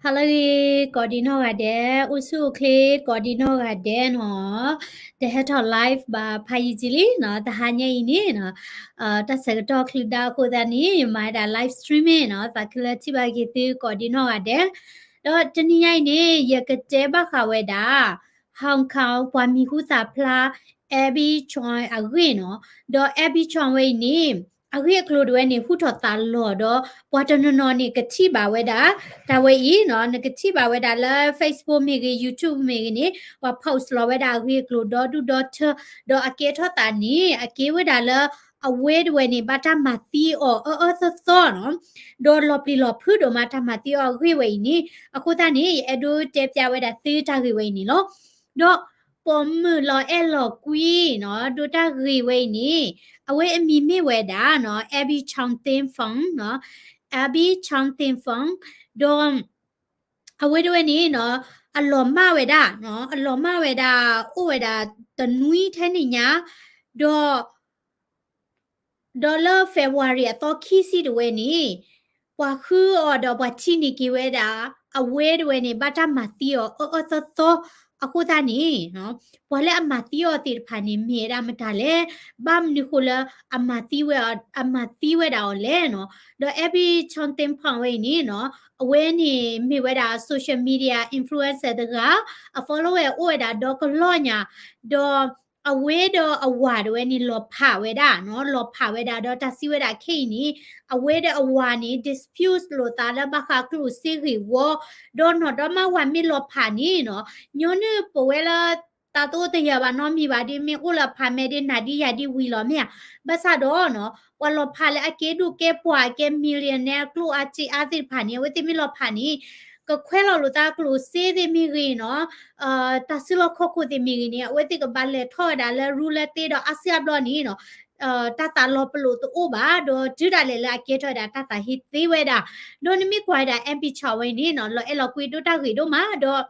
ဟါလၢအဂ့ၤ ကိးဒံနီၢ်ဂၤဒဲး, အိၣ်ဆူၣ်အိၣ်ချ့ကိးဒံနီၢ်ဂၤဒဲးနီၤ, တဟဲထီၣ် live ဘၣ်ဖးယံာ်ကံလံနီၤ, တဟါညါအံၤန့ၣ်နီၤ, တၢ်ဆၢကတီၢ်ချုးဒါအဃိသတးန့ၣ် ယမၤဝဲဒၣ် live streaming နီၤ, သးခုလၢထံၣ်ဘၣ်က့ၤသုကိးဒံနီၢ်ဂၤဒဲး, ဒီးတနံၤညါအံၤန့ၣ် ယကတဲဘၣ်ဃးဝဲဒၣ် Hong Kong ပှၤမံၤဟူသၣ်ဖျါ Abby Chong အဂ့ၢ်နီၤ, ဒီး Abby Chong ဝဲအံၤန့ၣ် အဂ့ၢ်အကျိၤတဝဲန့ၣ် ဟူထီၣ်သါလီၤဒီး ပှၤတနီၤနီၤန့ၣ် ကထံၣ်ဘၣ်ဝဲဒၣ် တၢ်ဝဲအံၤနီၤ, နကထံၣ်ဘၣ်ဝဲဒၣ်လၢ Facebook မ့ၢ်ဂ့ၤ YouTube မ့ၢ်ဂ့ၤန့ၣ် ပှၤ post လီၤဝဲဒၣ်အဂ့ၢ်အကျိၤဒီဒူၣ်ဒီထၢ, ဒီးအကဲထီၣ်သးန့ၣ် အကဲဝဲဒၣ်လၢ အဝဲတဝဲန့ၣ် ဘၣ်တၢ်မၤသံအီၤအၢအၢသီသီနီၤ, ဒီးလီၤပျံၤလီၤဖုးဒိၣ်မးတၢ်မၤသံအီၤအဂ့ၢ်ဝဲအံၤန့ၣ်, အဃိသတးန့ၣ် ယအဲၣ်ဒိးတဲဖျါဝဲဒၣ်သုတၢ်ဂ့ၢ်ဝဲအံၤန့ၣ်လီၤ. ဒီးပိာ်မုၣ်လီၤအဲၣ်လီၤကွံနီၤ, ဒိးတၢ်ဂ့ၢ်ဝဲအံၤန့ၣ် အဝဲအမံၤမ့ၢ်ဝဲဒၣ်နီၤ Abby Chong Tin Fung နီၤ, Abby Chong Tin Fung, ဒီး အဝဲတဝဲန့ၣ်နီၤ အလီၤမၢ်ဝဲဒၣ်နီၤ, အလီၤမၢ်ဝဲဒၣ် အိၣ်ဝဲဒၣ်တနွံထဲန့ၣ်ညါ, ဒီး ဒီးလၢ February အသီခံဆံတဝဲန့ၣ် ပှၤဃုအီၤဒီးပှၤထံၣ်န့ၢ်က့ၤဝဲဒၣ် အဝဲတဝဲန့ၣ် ဘၣ်တၢ်မၤသံအီၤအၢအၢသီသီ, အဃိသတးန့ၣ် ပှၤလၢအမၤသံအီၤသ့ၣ်တဖၣ်န့ၣ် မ့ၢ်ဝဲဒၣ်မတၤလဲၣ်, ဘၣ်မနုၤဃိလၢအမၤသံဝဲအီၤ, အမၤသံဝဲဒၣ်အီၤလဲၣ်နီၤ. ဒီး Abby Chong Tin Fung ဝဲအံၤန့ၣ်နီၤ အဝဲန့ၣ်မ့ၢ်ဝဲဒၣ် social media influencer တဂၤ, အ follower အိၣ်ဝဲဒၣ်ဒီကလီၢ်ညါ, ဒီး အဝဲဒီးအဝၤတဝဲန့ၣ် လီၤဖးဝဲဒၣ်နီၤ, လီၤဖးဝဲဒၣ်ဒီးတၢ်စံးဝဲဒၣ်ခဲအံၤန့ၣ် အဝဲဒီးအဝၤန့ၣ် dispute လိာ်သးလၢဘၣ်ဃးကျိၣ်စ့ဂ့ၢ်ဝီ, ဒီးနီၢ်ဒီမါဝၤမ့ၢ်လီၤဖးန့ၣ်နီၤ, ညီနုၢ်ပဝဲလၢ တၢ်တအိၣ်တယၢၤဘၣ်နီတမံၤဘၣ်ဒီး မ့ၢ်အိၣ်လၢအဖးမဲာ်ဒီး နၤဒ်ယၤဒ်ဝံၤလီၤမ့ၢ်ဧါ. ဘၣ်ဆၣ်ဒီးနီၤ ပှၤလီၤဖးလၢအကဲဒိၣ်ကဲပှၢ် အကဲ millionaire ကျိၣ်အါစ့အါသ့ၣ်တဖၣ်န့ၣ် အဝဲသ့ၣ်မ့ၢ်လီၤဖးန့ၣ် ကခွဲးလီၤလိာ်သးကျိၣ်စ့သ့ၣ်မ့ၢ်ဂ့ၤနီၤ, တၢ်စုလီၢ်ခီၣ်ခိၣ်သ့ၣ်မ့ၢ်ဂ့ၤန့ၣ် အဝဲသ့ၣ်ကဘၣ်လဲၤထီၣ်ဝဲဒၣ်လၢရူလၢသ့ဒီးအါစုအါဘျီန့ၣ်နီၤ, တၢ်သးလီၤပလိာ်တအိၣ်ဘၣ်, ဒီးတုၤဒၣ်လဲာ်လၢအကဲထီၣ်ဝဲဒၣ်တၢ်သးဟ့သ့ဝဲဒၣ်, ဒီးနမ့ၢ်ကွၢ်ဝဲဒၣ် Abby Chong ဝဲအံၤန့ၣ်နီၤ လီၤအဲၣ်လီၤကွံဒိၣ်တၢ်ဂ့ၢ်ဒိၣ်မးဒီး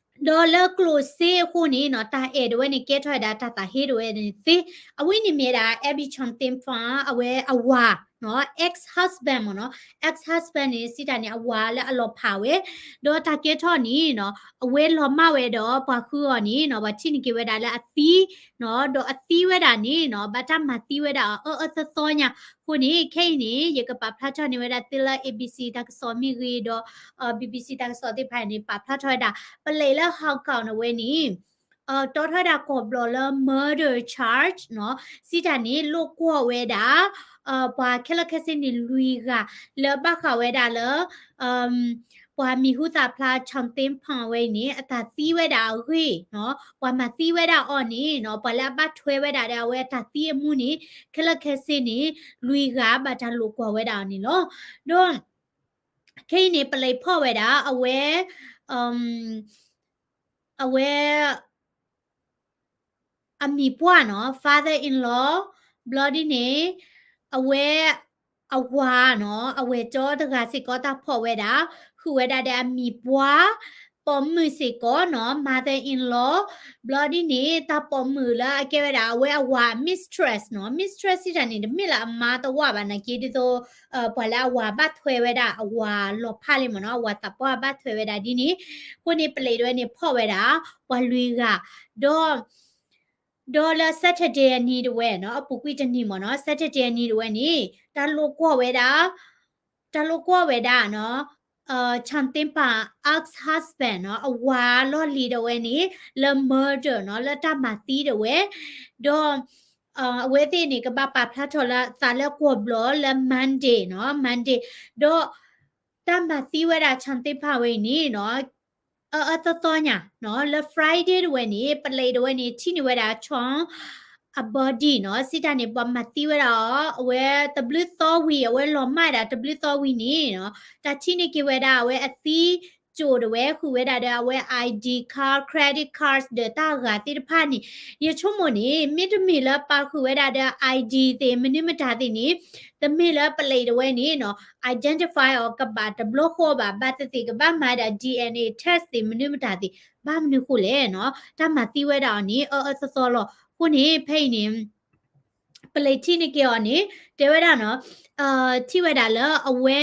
ဒီးလၢကျိၣ်စ့အဃိန့ၣ်နီၤ တၢ်အဲၣ်တဝဲန့ၣ် ကဲထီၣ်ဝဲဒၣ်တၢ်သးဟ့တဝဲန့ၣ်သ့, အဝဲန့ၣ်မ့ၢ်ဝဲဒၣ် Abby Chong Tin Fung အဝဲအဝၤနီၤ, ex husband မ့ၢ်နီၤ, ex husband န့ၣ် စံးတၢ်န့ၣ် အဝၤလၢအလီၤဖးဝဲ, ဒီးတၢ်ကဲထီၣ်န့ၣ်နီၤ အဝဲလီၤမၢ်ဝဲဒီးပှၤဃုအီၤန့ၣ်နီၤ ပှၤထံၣ်န့ၢ်က့ၤဝဲဒၣ်လၢအသံနီၤ, ဒီးအသံဝဲဒၣ်န့ၣ်နီၤ ဘၣ်တၢ်မၤသံဝဲဒၣ်အီၤအၢအၢသီသီညါ, အဃိန့ၣ် ခဲအံၤန့ၣ် ယကပာ်ဖျါထီၣ်န့ၢ်ဝဲဒၣ်သုလၢ A B C တၢ်ကစီၣ်မ့ၢ်ဂ့ၤဒီး BBC တၢ်ကစီၣ်သ့ၣ်တဖၣ်န့ၣ် ပာ်ဖျါထီၣ်ဝဲဒၣ် ပလံးလၢ Hong Kong န့ၣ်ဝဲန့ၣ် တီထီၣ်ဝဲဒၣ်ကီၢ်ဘျီလၢ murder charge နီၤ, စံးတၢ်န့ၣ် လိာ်ကွီၢ်ဝဲဒၣ် ပှၤခဲလၢာ်ခဲဆ့န့ၣ် လွံၢ်ဂၤ လၢဘၣ်ဃးဝဲဒၣ်လၢ ပှၤမံၤဟူသၣ်ဖျါ Chong Tin Fung ဝဲအံၤန့ၣ် အတၢ်သံဝဲဒၣ်အဂ့ၢ်နီၤ, ပှၤမၤသံဝဲဒၣ်အီၤန့ၣ်နီၤ, ပှၤလၢအဘၣ်ထွဲဝဲဒၣ်ဒီးအဝဲအတၢ်သံအမူန့ၣ် ခဲလၢာ်ခဲဆ့န့ၣ် လွံၢ်ဂၤဘၣ်တၢ်လိာ်ကွီၢ်ဝဲဒၣ်အီၤန့ၣ်လီၤ. ဒီး ခဲအံၤန့ၣ် ပလံးဖီၣ်ဝဲဒၣ် အဝဲ အဝဲ အမံၤပှၢ်နီၤ, father-in-law, ဘျီဒ်န့ၣ် အဝဲ အဝၤနီၤ, အဝဲၢ်ကၠီတဂၤစ့ၢ်ကီးတၢ်ဖီၣ်ဝဲဒၣ်, ဃုာ်ဝဲဒၣ်ဒီးအမံၤပှၢ်, ပိာ်မုၣ်စ့ၢ်ကီးနီၤ, mother-in-law, ဘျီဒ်န့ၣ် တၢ်ပိာ်မုၣ်လၢအကဲဝဲဒၣ် အဝဲအဝၤ mistress နီၤ, mistress စံးတၢ်န့ၣ် တမ့ၢ်လၢအမါတဝၢ်ဘၣ်နာ်က့ ဒ်သိး ပှၤလၢအဝၤဘၣ်ထွဲဝဲဒၣ် အဝၤလီၤဖးလံမ့ၢ်နီၤ, အဝၤသးပှၢ်ဘၣ်ထွဲဝဲဒၣ်ဒ်န့ၣ်, အဃိန့ၣ် ပလံးတဝဲန့ၣ် ဖီၣ်ဝဲဒၣ် ပှၤလွံၢ်ဂၤ, ဒီး ဒီးလၢ Saturday အနံၤတဝဲနီၤ, အပူၤကွံာ်တနံၤမ့ၢ်နီၤ, Saturday အနံၤတဝဲန့ၣ် တၢ်လိာ်ကွီၢ်ဝဲဒၣ်, တၢ်လိာ်ကွီၢ်ဝဲဒၣ်နီၤ, Chong Tin Fung ex-husband နီၤ, အဝၤလီၢ်လံၤတဝဲန့ၣ် လၢ murder နီၤ, လၢတၢ်မၤသံတဝဲ, ဒီး အဝဲသ့ၣ်န့ၣ် ကဘၣ်ပာ်ဖျါထီၣ်လၢသးလၢကွီၢ်ဘျီလၢ Monday နီၤ, Monday, ဒီး တၢ်မၤသံဝဲဒၣ် Chong Tin Fung ဝဲအံၤန့ၣ်နီၤ, အၢအၢသီသီညါနီၤ, လၢ Friday တဝဲန့ၣ် ပလံးတဝဲန့ၣ် ထံၣ်န့ၢ်ဝဲဒၣ် Chong အ body နီၤ, စံးတၢ်န့ၣ် ပှၤမၤသံဝဲဒၣ်အီၤ, အဝဲတဘျုးသီဝံၤ အဝဲလီၤမၢ်ဒၣ်တဘျုးသီဝံၤန့ၣ်နီၤ, တၢ်ထံၣ်န့ၢ်က့ၤဝဲဒၣ်အဝဲအသံကၠိၣ်တဝဲ ဃုာ်ဝဲဒၣ်ဒီးအဝဲ I D card, credit cards ဒီးတၢ်ဂၤသ့ၣ်တဖၣ်န့ၣ်, ယဆိကမိၣ်န့ၣ် မ့တမ့ၢ်လၢပာ်ဃုာ်ဝဲဒၣ်ဒီး I D သ့ၣ် မနုၤမတၤသ့ၣ်န့ၣ်, တမ့ၢ်လၢပလံးတဝဲန့ၣ်နီၤ, identify အီၤကဘၣ်တဘျီဃီဘၣ်, ဘၣ်သ့ၣ်သ့ၣ်ကဘၣ်မၤဒၣ် D N A test သ့ၣ် မနုၤမတၤသ့ၣ်, ဘၣ်မနုၤဃိလဲၣ်နီၤ, တၢ်မၤသံဝဲဒၣ်အီၤန့ၣ် အၢအၢသီသီလီၤ. အဃိန့ၣ် ဖဲအံၤန့ၣ် ပလံးထံၣ်န့ၢ်က့ၤအီၤန့ၣ် တဲဝဲဒၣ်နီၤ, ထံၣ်ဝဲဒၣ်လၢအဝဲ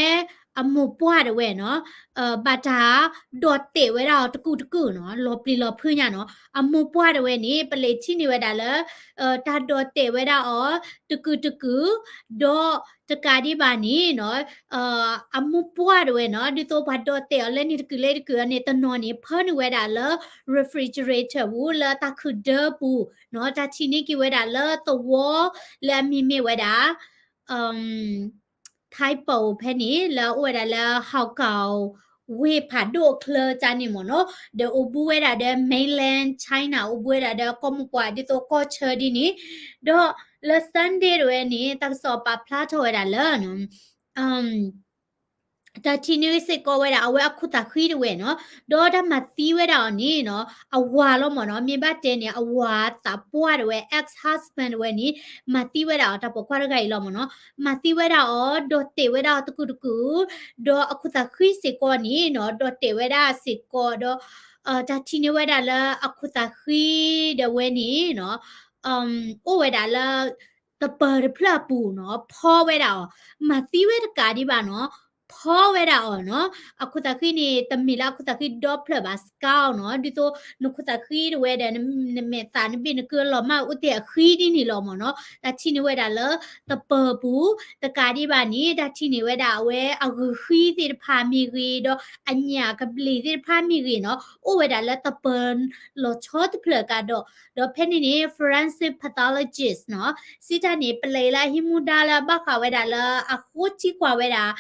အမိၢ်ပှၢ်တဝဲနီၤ ဘၣ်တၢ်ဒိးတဲာ်ဝဲဒၣ်အီၤတကုာ်တကုာ်နီၤ လီၤပျံၤလီၤဖုးညါနီၤ အမိၢ်ပှၢ်တဝဲန့ၣ် ပလံးထံၣ်န့ၢ်ဝဲဒၣ်လၢ တၢ်ဒိးတဲာ်ဝဲဒၣ်အီၤတကုာ်တကုာ် ဒီးတကးဒံးဘၣ်န့ၣ်နီၤ အမိၢ်ပှၢ်တဝဲနီၤ ဒ်သိးပှၤဒိးတဲာ်အီၤလၢန့ၣ်တကုာ်လၢတကုာ်အီၤန့ၣ် တနီၤန့ၣ် ဖၢနုာ်ဝဲဒၣ်လၢ refrigerator ပူၤ လၢတၢ်ခုၣ်ဒၢပူၤနီၤ တၢ်ထံၣ်န့ၢ်က့ၤဝဲဒၣ်လၢသဝီလၢအမံၤမ့ၢ်ဝဲဒၣ် Taipo ဖဲန့ၣ် လၢအအိၣ်ဝဲဒၣ်လၢ Hong Kong ဝ့ၢ်ဖးဒိၣ်အချၢကန့ၣ်မ့ၢ်နီၤ ဒီးအိၣ်ဘူးဝဲဒၣ်ဒီး mainland China အိၣ်ဘူးဝဲဒၣ်ဒီးကီၢ်မိၢ်ပှၢ်ဒ်သိးကီၢ်ဆၢဒ်န့ၣ် ဒီးလၢ Sunday တဝဲန့ၣ် တၢ်ကစီၣ်ပာ်ဖျါထီၣ်ဝဲဒၣ်လၢ တၢ်ထံၣ်န့ၢ်စ့ၢ်ကီးဝဲဒၣ် အဝဲအခိၣ်သးဃံတဝဲနီၤ ဒီးတၢ်မၤသံဝဲဒၣ်အီၤန့ၣ်နီၤ အဝၤလီၤမ့ၢ်နီၤ မ့ၢ်ဘၣ်တဲန့ၣ် အဝၤသးပှၢ်တဝဲ ex-husband တဝဲန့ၣ် မၤသံဝဲဒၣ်အီၤ တၢ်ပိာ်ခွါတဂၤအံၤလီၤမ့ၢ်နီၤ မၤသံဝဲဒၣ်အီၤ ဒိးတဲာ်ဝဲဒၣ်အီၤတကုာ်တကုာ် ဒီးအခိၣ်သးဃံစ့ၢ်ကီးန့ၣ်နီၤ ဒိးတဲာ်ဝဲဒၣ်စ့ၢ်ကီးဒီး တၢ်ထံၣ်န့ၢ်ဝဲဒၣ်လၢအခိၣ်သးဃံတဝဲန့ၣ်နီၤ အိၣ်ဝဲဒၣ်လၢ သပၢၤတဖျၢၣ်အပူၤနီၤ ဖီဝဲဒၣ်အီၤ မၤသံဝဲတကးဒံးဘၣ်နီၤ ဖီဝဲဒၣ်အီၤနီၤ အခိၣ်သးဃံန့ၣ် တမ့ၢ်လၢအခိၣ်သးဃံဒီဖျၢၣ်ဘၣ် skull နီၤ ဒ်သိးနခိၣ်သးဃံတဝဲဒီး နမဲာ်သးနဘ့ၣ်နကလီၤမၢ်အိၣ်တ့ၢ်အဃံဒ်န့ၣ်လီၤမ့ၢ်နီၤ တၢ်ထံၣ်န့ၢ်ဝဲဒၣ်လၢ သပၢၤပူၤ တကးဒံးဘၣ်န့ၣ် တၢ်ထံၣ်န့ၢ်ဝဲဒၣ်အဝဲအဂုာ်ဃံသ့ၣ်တဖၣ်မ့ၢ်ဂ့ၤ ဒီးအညၣ်ကဘျံးသ့ၣ်တဖၣ်မ့ၢ်ဂ့ၤနီၤ အိၣ်ဝဲဒၣ်လၢသပၢၤလီၤဆီတဖျၢၣ်ကဒီး ဒီးဖဲန့ၣ်န့ၣ် forensic pathologist နီၤ စံးတၢ်န့ၣ် ပလံးလၢအဟံးမူဒါလၢဘၣ်ဃးဝဲဒၣ်လၢအဃိထံကွၢ်ဝဲဒၣ်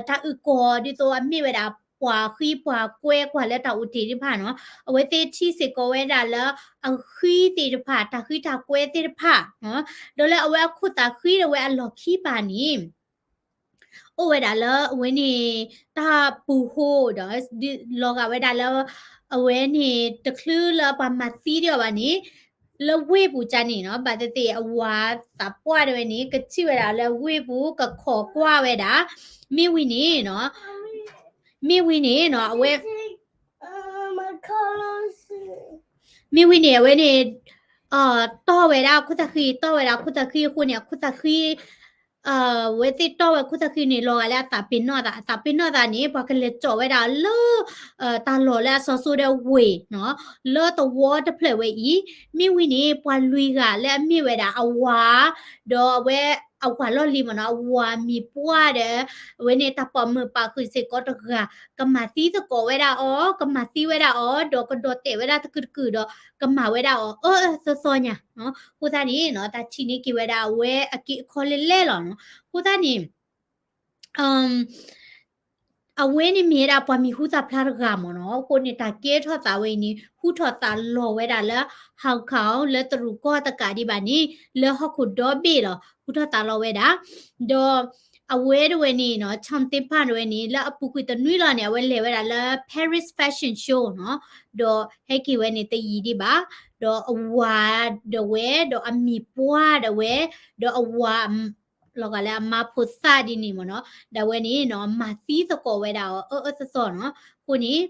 တၢ်အုၣ်ကီၤဒ်သိးအမ့ၢ်ဝဲဒၣ် ပှၤဃံပှၤကွဲကွၢ်လၢတၢ်အိၣ်တ့ၢ်သ့ၣ်တဖၣ်နီၤ အဝဲသ့ၣ်ထံၣ်စ့ၢ်ကီးဝဲဒၣ်လၢအဃံသ့ၣ်တဖၣ် တၢ်ဃံတၢ်ကွဲသ့ၣ်တဖၣ်နီၤ ဒီးလၢအဝဲအခိၣ်သးဃံဒီးဝဲအလီၢ်ခံပၤန့ၣ် အိၣ်ဝဲဒၣ်လၢအဝဲန့ၣ် တၢ်ပူၤဟိဒီး လီၤဂာ်ဝဲဒၣ်လၢ အဝဲန့ၣ်တချုးလၢပှၤမၤသံဒံးအီၤဘၣ်န့ၣ် လၢဝ့ၢ်ပူၤကန့ၣ်နီၤ ဘၣ်သ့ၣ်သ့ၣ်အဝၤသးပှၢ်တဝဲန့ၣ် ကထံၣ်ဝဲဒၣ်လၢဝ့ၢ်ပူၤ ကခိးကွၢ်ဝဲဒၣ် မ့ၢ်ဝံၤန့ၣ်နီၤ မ့ၢ်ဝံၤန့ၣ်နီၤ အဝဲ မ့ၢ်ဝံၤန့ၣ် အဝဲန့ၣ် တီၢ်ဝဲဒၣ်အခိၣ်သးဃံ တီၢ်ဝဲဒၣ်အခိၣ်သးဃံအဃိန့ၣ် အခိၣ်သးဃံ အဝဲသ့ၣ်တီၢ်ဝဲခိၣ်သးဃံန့ၣ် လီၤဂာ်လၢအသးပ့ၤနီၣ်သး အသးပ့ၤနီၣ်သးန့ၣ် ပှၤကလဲၤကၠီၣ်ဝဲဒၣ်လၢ တၢ်လီၢ်လၢအစီၤစိဒၢဝ့ၢ်နီၤ လၢသဝီတဖျၢၣ်ဝဲအံၤ မ့ၢ်ဝံၤန့ၣ် ပှၤလွံၢ်ဂၤလၢအမ့ၢ်ဝဲဒၣ်အဝၤ ဒီးအဝဲအဝၤလီၢ်လံၤမ့ၢ်နီၤ အဝၤမံၤပှၢ်ဒီး အဝဲန့ၣ်တၢ်ပိာ်မုၣ်ပာ်ဃုာ်စ့ၢ်ကီးတဂၤ ကမၤသံသကိးဝဲဒၣ်အီၤ ကမၤသံဝဲဒၣ်အီၤ ဒီးကဒိးတဲာ်ဝဲဒၣ်တကုာ်တကုာ်ဒီး ကမၤဝဲဒၣ်အီၤအၢအၢသီသီညါနီၤ အဃိသတးန့ၣ်နီၤ တၢ်ထံၣ်န့ၢ်က့ၤဝဲဒၣ်အဝဲအက့အခီလဲၣ်လဲၣ်လီၤနီၤ အဃိသတးန့ၣ် အဝဲန့ၣ်မ့ၢ်ဝဲဒၣ်ပှၤမံၤဟူသၣ်ဖျါတဂၤမ့ၢ်နီၤ အဃိန့ၣ် တၢ်ကဲထီၣ်သးဝဲအံၤန့ၣ် ဟူထီၣ်သးလီၤဝဲဒၣ်လၢ Hong Kong လၢတရူးကီၢ်တကးဒံးဘၣ်န့ၣ် လၢဟီၣ်ခိၣ်ဒီဘ့ၣ်လီၤ ဟူထီၣ်သးလီၤဝဲဒၣ် ဒီးအဝဲတဝဲန့ၣ်နီၤ Champagne တဝဲန့ၣ် လၢအပူၤကွံာ်တနွံလီၤန့ၣ် အဝဲလဲၤဝဲဒၣ်လၢ Paris Fashion Show နီၤ ဒီးဟဲက့ၤဝဲန့ၣ်တယံာ်ဒံးဘၣ် ဒီးအဝၤဒၣ်ဝဲ ဒီးအမံၤပှၢ်ဒၣ်ဝဲ ဒီးအဝၤ လီၤဂာ်လၢအမါဖိသၣ်ဒ်န့ၣ်မ့ၢ်နီၤ ဒၣ်ဝဲန့ၣ်နီၤ မၤသံသကိးဝဲဒၣ်အီၤအၢအၢသီသီနီၤ အဃိန့ၣ်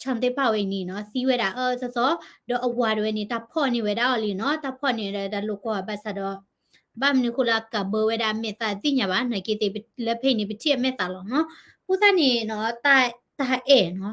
Champagne ဝဲအံၤန့ၣ်နီၤ သံဝဲဒၣ်အၢအၢသီသီ ဒီးအဝၤဒၣ်ဝဲန့ၣ် တၢ်ဖီၣ်န့ၢ်ဝဲဒၣ်အီၤလံနီၤ တၢ်ဖီၣ်န့ၢ်ဒီး တၢ်လိာ်ကွီၢ်ဘၣ်ဆၣ်ဒီး ဘၣ်မနုၤဃိလၢအကးဘၢဝဲဒၣ်အမဲာ်သးသ့ၣ်ညါဘၣ် နာ်က့သ့ၣ်လၢဖဲအံၤန့ၣ် ပထံၣ်အမဲာ်သးလီၤနီၤ အဃိသတးန့ၣ်နီၤ တၢ်အဲၣ်နီၤ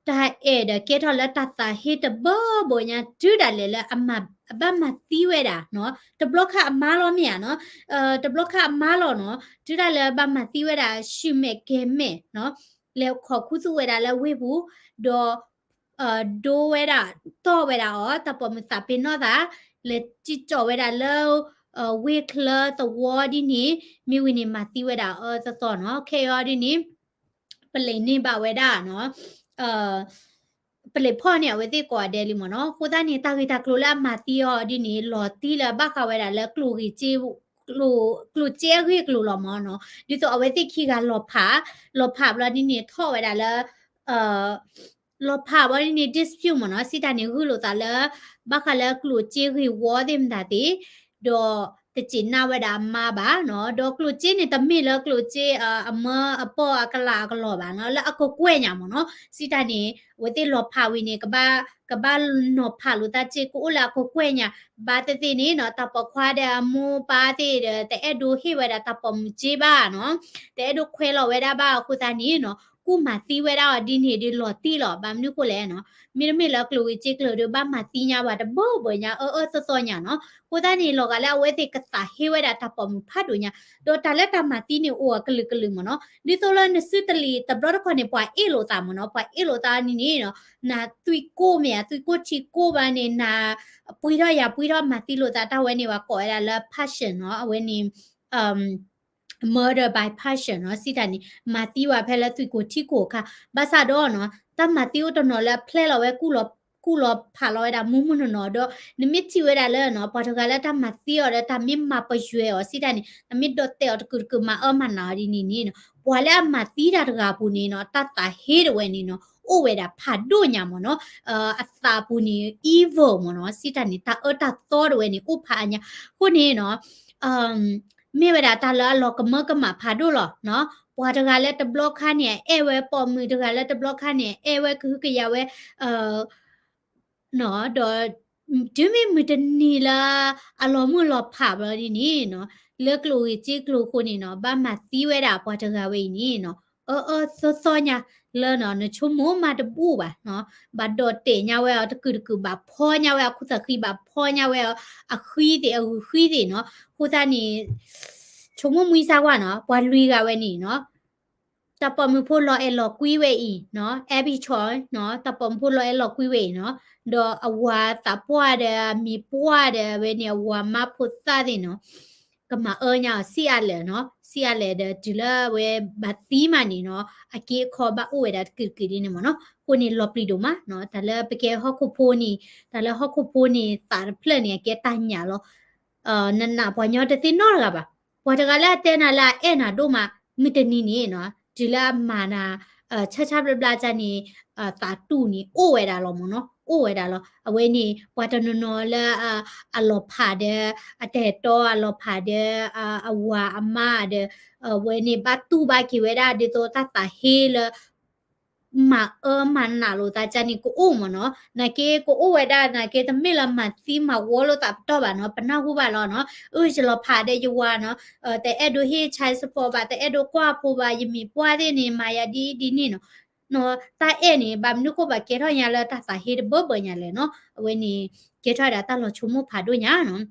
တၢ်အဲၣ်ဒီးကဲထီၣ်လၢတၢ်သးဟ့တဘၢဘၢညါ တုၤဒၣ်လဲာ်လၢအဘၣ်မၤသံဝဲဒၣ်နီၤ တဘျီခါအမါလီၤမ့ၢ်ဧါနီၤ တဘျီခါအမါလီၤနီၤ တုၤဒၣ်လဲာ်ဘၣ်မၤသံဝဲဒၣ် ဆူၣ်မဲာ်ကဲၤမဲာ်နီၤ လဲၤခိးခူသူၣ်ဝဲဒၣ်လၢဝ့ၢ်ပူၤ ဒီး ဒိဝဲဒၣ် တီၢ်ဝဲဒၣ်အီၤ တၢ်ပိာ်မုၣ်သးပ့ၤနီၣ်သး လဲၤစံၣ်ကၠီၣ်ဝဲဒၣ်လၢ ဝ့ၢ်ချၢသဝီဒ်န့ၣ် မ့ၢ်ဝံၤန့ၣ် မၤသံဝဲဒၣ်အီၤအၢသီသီနီၤ ခဲအံၤဒ်န့ၣ် ပလံးန့ၢ်ဘၣ်ဝဲဒၣ်နီၤ ပလံးဖီၣ်န့ၢ်အဝဲသ့ၣ်ကိးဂၤဒဲးလံမ့ၢ်နီၤ အဃိသတးန့ၣ် တၢ်ဂ့ၢ်တၢ်ကျိၤလၢအမၤသံအီၤဒ်န့ၣ် လီၤတံၢ်လၢအဘၣ်ဃးဝဲဒၣ်လၢ ကျိၣ်စ့အဂ့ၢ်အကျိၤလီၤမ့ၢ်နီၤ ဒ်သိးအဝဲသ့ၣ်ခံဂၤလီၤဖး လီၤဖးဘျီဒ်န့ၣ် ထီၣ်ဝဲဒၣ်လၢ လီၤဖးဘျီဒ်န့ၣ် dispute မ့ၢ်နီၤ စံးတၢ်န့ၣ် ဂုာ်လိာ်သးလၢ ဘၣ်ဃးလၢကျိၣ်စ့ဂ့ၢ်ဝီသ့ၣ်မတၤသ့ၣ် ဒီး တစံးနၢ်ဝဲဒၣ်အမါဘၣ်နီၤ, ဒီးကျိၣ်စ့န့ၣ် တမ့ၢ်လၢကျိၣ်စ့ အမၢအပီၢ်အကလးအကလီၤဘၣ်နီၤ, လၢအကကွဲၢ်ညါမ့ၢ်နီၤ, စံးတၢ်န့ၣ် အဝဲသ့ၣ်လီၤဖးဝံၤန့ၣ် ကဘၣ် ကဘၣ်နီၤဖးလိာ်သးစ့ၢ်ကီး အိၣ်လၢအကကွဲၢ်ညါ, ဘၣ်သ့ၣ်သ့ၣ်န့ၣ်နီၤ တၢ်ပိာ်ခွါဒီးအမိၢ်ပၢ်သ့ၣ်ဒီး တအဲၣ်ဒိးဟ့ၣ်ဝဲဒၣ်တၢ်ပိာ်မုၣ်စ့ဘၣ်နီၤ, တအဲၣ်ဒိးခွဲးလီၤဝဲဒၣ်ဘၣ်အဃိသတးန့ၣ်နီၤ ကူၣ်မၤသံဝဲဒၣ်အီၤဒ်န့ၣ်ဒီးလီၤတံၢ်လီၤ, ဘၣ်မနုၤဃိလဲၣ်နီၤ, မ့တမ့ၢ်လၢကျိၣ်ဂ့ၤစ့ကျိၣ်ဒီး ဘၣ်မၤသံညါပှၤတဘၢဘၢညါ အၢအၢသီသီညါနီၤ, အဃိသတးန့ၣ် လီၤဂာ်လၢအဝဲသ့ၣ်ကသးဟ့ဝဲဒၣ်တၢ်ပိာ်မုၣ်ဖးဒိၣ်ညါ, ဒီးတၢ်လၢတၢ်မၤသံန့ၣ်အိၣ်အကလုာ်ကလုာ်မ့ၢ်နီၤ, ဒ်သိးလၢနစုတလံၤတဘျီတခီၣ်န့ၣ် ပှၤအ့ၣ်လိာ်သးမ့ၢ်နီၤ, ပှၤအ့ၣ်လိာ်သးန့ၣ်န့ၣ်နီၤ, နသွံၣ်ကိၢ်မ့ၢ်ဧါ သွံၣ်ကိၢ်ထံကိၢ်ဘၣ်န့ၣ် နပှံထီၣ်ယၤပှံထီၣ်မၤသံလိာ်သး တၢ်ဝဲန့ၣ် ပှၤကိးဝဲဒၣ်လၢ passion နီၤ, အဝဲန့ၣ် murder by passion နီၤ, စံးတၢ်န့ၣ် မၤသံဝဲဖဲလၢသွံၣ်ကိၢ်ထံကိၢ်အခါ, ဘၣ်ဆၣ်ဒီးနီၤ တၢ်မၤသံအိၣ်တနီၤလၢအဖျဲလီၤဝဲ ကူၣ်လီၤဖးလီၤဝဲဒၣ်မူမူနီၢ်နီၢ်ဒီး နမ့ၢ်ထံၣ်ဝဲဒၣ်လၢနီၤ ပှၤတဂၤလၢတၢ်မၤသံအီၤဒီး တၢ်မ့ၢ်မၤပယွဲအီၤ စံးတၢ်န့ၣ် တၢ်မ့ၢ်ဒီၣ်တဲာ်အီၤတကုာ်တကုာ် မၤအၢမၤနးအီၤဒ်န့ၣ်န့ၣ်နီၤ, ပှၤလၢအမၤသံတၢ်တဂၤအပူၤန့ၣ်နီၤ တၢ်သးဟ့တဝဲန့ၣ်နီၤ အိၣ်ဝဲဒၣ်ဖးဒိၣ်ညါမ့ၢ်နီၤ, အသးအပူၤန့ၣ် evil မ့ၢ်နီၤ, စံးတၢ်န့ၣ် တၢ်အၢတၢ်သီတဝဲန့ၣ် အိၣ်ဖးအါညါ, အဃိန့ၣ်နီၤ မ့ၢ်ဝဲဒၣ်တၢ်လၢအလီၤကမၢကမၣ်ဖးဒိၣ်လီၤနီၤ, ပှၤတဂၤလၢတဘျီခါန့ၣ် အအဲၣ်ဝဲပိာ်မုၣ်တဂၤလၢတဘျီခါန့ၣ် အအဲၣ်ဝဲကဟုကယာ်ဝဲ နီၤ, ဒီး တုၤမ့ၢ်မုၢ်တနံၤလၢ အလီၤမုၢ်လီၤဖးဘၣ်ဒ်န့ၣ်နီၤ, လၢကျိၣ်ဂ့ၤစ့ကျိၣ်အဃိန့ၣ်နီၤ ဘၣ်မၤသံဝဲဒၣ်ပှၤတဂၤဝဲအံၤန့ၣ်နီၤ, အၢအၢသီသီညါ လၢနီၤ နဆိကမိၣ်မးတဘူၣ်ဘၣ်နီၤ, ဘၣ်ဒီၣ်တဲာ်ညါဝဲအီၤတကုာ်တကုာ် ဘၣ်ဖီညါဝဲအခိၣ်သးဃံ ဘၣ်ဖီညါဝဲအီၤ အဃံသ့ၣ်အဂုၤဃံသ့ၣ်နီၤ, အဃိသတးန့ၣ် ဆိကမိၣ်မှံစၢ်ကွၢ်နီၤ ပှၤလွံၢ်ဂၤဝဲန့ၣ်နီၤ တၢ်ပိာ်မုၣ်ဖိလီၤအဲၣ်လီၤကွံဝဲအံၤနီၤ Abby Choi နီၤ တၢ်ပိာ်မုၣ်ဖိလီၤအဲၣ်လီၤကွံဝဲအံၤနီၤ, ဒီးအဝၤသးပှၢ်ဒီးအမံၤပှၢ်ဒီး အဝဲန့ၣ် အဝၤမါဖိသၣ်သ့ၣ်နီၤ ကမၤအၢညါအီၤ ဆံးအါလဲၣ်နီၤ, ဆံးအါလဲၣ်ဒီး တုၤလၢအဝဲဘၣ်သံမးန့ၣ်နီၤ အက့အခီဘၣ်အိၣ်ဝဲဒၣ်တကုာ်တကုာ်ဒ်န့ၣ်မ့ၢ်နီၤ, အဃိန့ၣ်လီၤပျံၤဒိၣ်မးနီၤ, တၢ်လၢပကဲဟီၣ်ခိၣ်ဖိန့ၣ် တၢ်လၢဟီၣ်ခိၣ်ဖိန့ၣ် သးတဖျၢၣ်န့ၣ် အကဲတၢ်ညၣ်လီၤ နနာ်ပှၤညီတသ့နီတဂၤဘၣ်. ပှၤတဂၤလၢအတဲနၤလၢအအဲၣ်နၤဒိၣ်မး မုၢ်တနံၤန့ၣ်နီၤ တုၤလၢအမၤနၤ ဆါဆါဘျါဘျါန့ၣ် သးတူၢ်န့ၣ် အိၣ်ဝဲဒၣ်လီၤမ့ၢ်နီၤ အိၣ်ဝဲဒၣ်လီၤ. အဝဲန့ၣ် ပှၤတနီၤနီၤလၢ အလီၤဖးဒီး အတၢ်အဲၣ်တီအလီၤဖးဒီး အဝၤအမါဒီး အဝဲန့ၣ် ဘၣ်တူၢ်ဘၣ်က့ၤဝဲဒၣ် ဒ်သိးတၢ်သးဟ့လၢ မၤအၢမၤနးလိာ်သးန့ၣ် ကအိၣ်မ့ၢ်နီၤ. နာ်က့ကအိၣ်ဝဲဒၣ် နာ်က့တမ့ၢ်လၢမၤသံမၤဝီလိာ်သးပတီၢ်ဘၣ်နီၤ, ပနၢ်ဟူဘၣ်လီၤနီၤ. အၢ ယလီၤဖးဒီးယဝၤနီၤ, တအဲၣ်ဒိးဟ့ၣ် child support ဘၣ်, တအဲၣ်ဒိးကွၢ်ဖိဘၣ်, ယမံၤပှၢ်သ့ၣ်န့ၣ် မၤယၤဒ်အံၤဒ်န့ၣ်နီၤ. တၢ်အဲၣ်န့ၣ် ဘၣ်မနုၤဃိဘၣ်ကဲထီၣ်ညါလၢတၢ်သးဟ့တဘၢဘၢညါလဲၣ်နီၤ. အဝဲန့ၣ် ကဲထီၣ်ဝဲဒၣ်တၢ်လီၤဆိကမိၣ်ဖးဒိၣ်ညါနီၤ.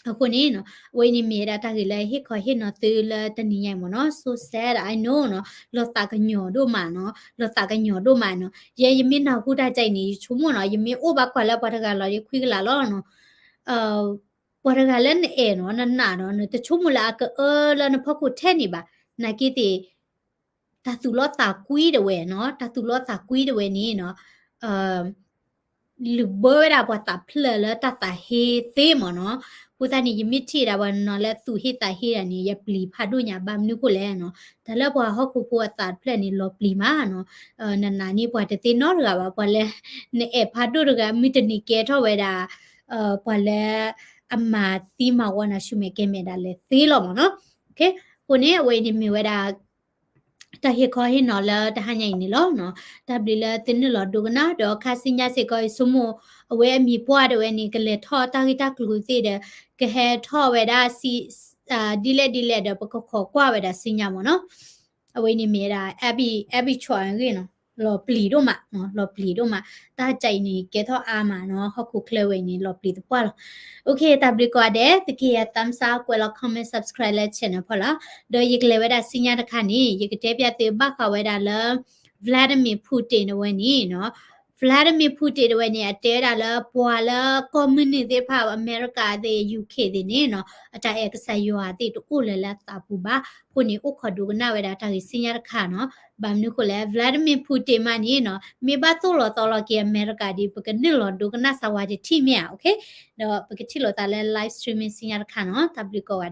အဃိန့ၣ်နီၤ အဝဲအံၤန့ၣ်မ့ၢ်ဝဲဒၣ်တၢ်ဂ့ၢ်လၢဟ့ၣ်ခီဟ့ၣ်နီၤသုလၢတနံၤညါအံၤမ့ၢ်နီၤ. So sad, I know နီၤ, လီၤသးကညီၤဒိၣ်မးနီၤ, လီၤသးကညီၤဒိၣ်မးနီၤ. ယဲယမ့ၢ်နၢ်ဟူတၢ်ကဲအံၤန့ၣ် ယဆိကမိၣ်နီၤ, ယမ့ၢ်အိၣ်ဘၣ်ကွၢ်လၢပှၤတဂၤလီၤဒီးခွံကလးလီၤနီၤ. ပှၤတဂၤလၢနအဲၣ်နီၤ, နနာ်နီၤ, နတဆိကမိၣ်လၢအကအၢလၢနဖီခိၣ်ထဲန့ၣ်ဘၣ်. နာ်က့သ့ၣ် တၢ်သူၣ်လီသးကွံတဝဲနီၤ, တၢ်သူၣ်လီသးကွံတဝဲန့ၣ်နီၤ, လုၣ်ဘၢဝဲဒၣ်ပှၤသးဖျၢၣ်လၢတၢ်သးဟ့သ့မ့ၢ်နီၤ. အဃိသတးန့ၣ် ယမ့ၢ်ထံၣ်ဒၣ်ပှၤနီၤလၢသူၣ်ဟ့သးဟ့ဒၣ်န့ၣ် ယပျံၤဖးဒိၣ်ညါ ဘၣ်မနုၤဃိလဲၣ်နီၤ. တၢ်လၢပှၤဟီၣ်ခိၣ်ဖိအသးတဖျၢၣ်န့ၣ် လီၤပျံၤမးနီၤ. နနာ်န့ၢ်ပှၤတသ့နီတဂၤဘၣ်, ပှၤလၢ နအဲၣ်ဖးဒိၣ်တဂၤ မုၢ်တနံၤကဲထီၣ်ဝဲဒၣ် ပှၤလၢအမၤသံမၤဝီနၤဆူမဲာ်ကဲမဲာ်ဒၣ်လဲာ်သ့လီၤမ့ၢ်နီၤ. အဃိန့ၣ် အဝဲအံၤန့ၣ်မ့ၢ်ဝဲဒၣ် တၢ်ဟ့ၣ်ခီဟ့ၣ်နီၤလၢတဟါညါအံၤန့ၣ်လီၤ. တၢ်ဘျုးလၢသုနုာ်လီၤဒိကနၣ်ဒီး ခါဆူညါစ့ၢ်ကီး ယဆိကမိၣ် အဝဲအမံၤပှၢ်တဝဲန့ၣ် ကလဲၤထီၣ်တၢ်ဂ့ၢ်တၢ်ကျိၤသ့ၣ်ဒီး ကဟဲထီၣ်ဝဲဒၣ် ဒ်လဲၣ်ဒ်လဲၣ်ဒီး ပကခိးကွၢ်ဝဲဒၣ်ဆူညါမ့ၢ်နီၤ. အဝဲန့ၣ်မ့ၢ်ဝဲဒၣ် Abby Choi အဂ့ၢ်နီၤ, လီၤပျံၤဒိၣ်မး, လီၤပျံၤဒိၣ်မး. တၢ်ကဲအံၤန့ၣ် ကဲထီၣ်အါမးနီၤ, ဟီၣ်ခိၣ်ချၢဝဲအံၤန့ၣ် လီၤပျံၤသပှၢ်လီၤ. တၢ်ဘျုးကိးဂၤဒဲး, သုကဟ့ၣ်ယၤ thumbs up, ကွဲးလီၤ comment, subscribe လၢ channel ဖီလာ်. ဒီးယကလဲၤဝဲဒၣ်ဆူညါတခါန့ၣ် ယကတဲပျးသုဘၣ်ဃးဝဲဒၣ်လၢ Vladimir Putin တဝဲန့ၣ်နီၤ. Vladimir Putin တဝဲန့ၣ် အတဲဝဲဒၣ်လၢ ပှၤလၢကီၢ်မုၢ်နုာ်သ့ၣ်တဖၣ် အမဲရကၤသ့ၣ် UK သ့ၣ်န့ၣ်နီၤ, အတၢ်အဲၣ်ကစၢ်ယွၤသ့ၣ်တအိၣ်လၢၤလၢအသးပူၤဘၣ်. အဃိန့ၣ် အိၣ်ခိးဒိကနၣ်ဝဲဒၣ်တၢ်ဂ့ၢ်ဆူညါတခါနီၤ. ဘၣ်မနုၤဃိလဲၣ် Vladimir Putin မးန့ၣ်နီၤ, မ့ၢ်ဘၣ်သိၣ်လီၤသီလီၤက့ၤအမဲရကၤဒီး ပကနုာ်လီၤဒိကနၣ်စၢၤဝဲတထံၣ်မ့ၢ်ဧါ, ဒီးပကထံၣ်လိာ်သးလၢ live streaming ဆူညါတခါနီၤ. တၢ်ဘျုးကိးဂၤ